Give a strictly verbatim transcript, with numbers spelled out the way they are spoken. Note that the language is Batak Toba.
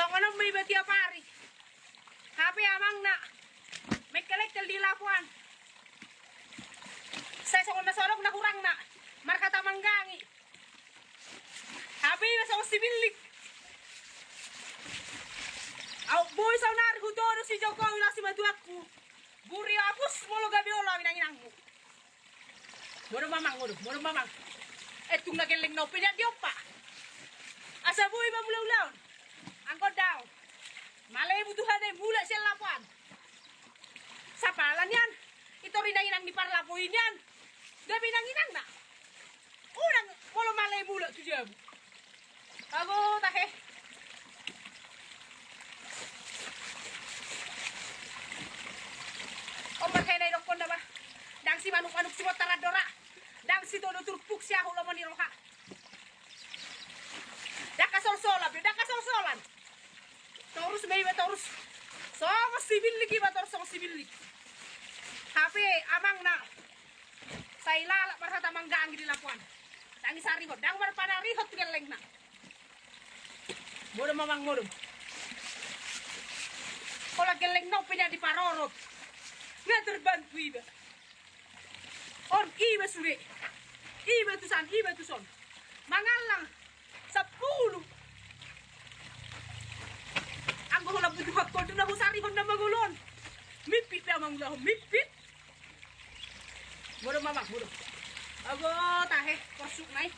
Manomba iba tiap ari. Hape amangna mengkelengkel di lapoan. Sai songon na sodok na hurangna marhata manggangi. Hape iba songon si Billik. Au boi saunari hutodo si Jokowi laho simatuangku. Buri abus molo gabe olo au inang-inangmu. Modom mamang, modom, modom mamang. Eh, tung na gelleng na umpe nian diompa. Asa boi iba mula-ulaon. Anggo daong. Male butuhane mula sian lapoan. Sapala nian. Itor inang-inang ni parlapo i nian. Gabe inang-inangna. Unang molo male mula tu jabu. Ago tahe. Ombar hena idokkon na ba. Ndang si manuk-manuk si motaran dora. Ndang si todo turpuk si ahu lomo ni roha. Ndang kasolsolan be, ndang kasolsolan. Torus be iba torus. Songon si Billik iba torus songon si Billik. Hape amangna. Sai lalap marhata manggangi di lapoan. Ndang isarihon, ndang marpanarihon tu gellengna. Modom mamang modom. Holan gellengna umpe nian diparorot. Nga terbantu iba. On iba sude. Iba tusan, iba tuson. Mangallang. Sampulu. Anggo holan butuhon konduk na husarihon na mangolon. Mimpit pe amang ulahon mimpit. Modom mamang modom. Ago tahe porsuk nai.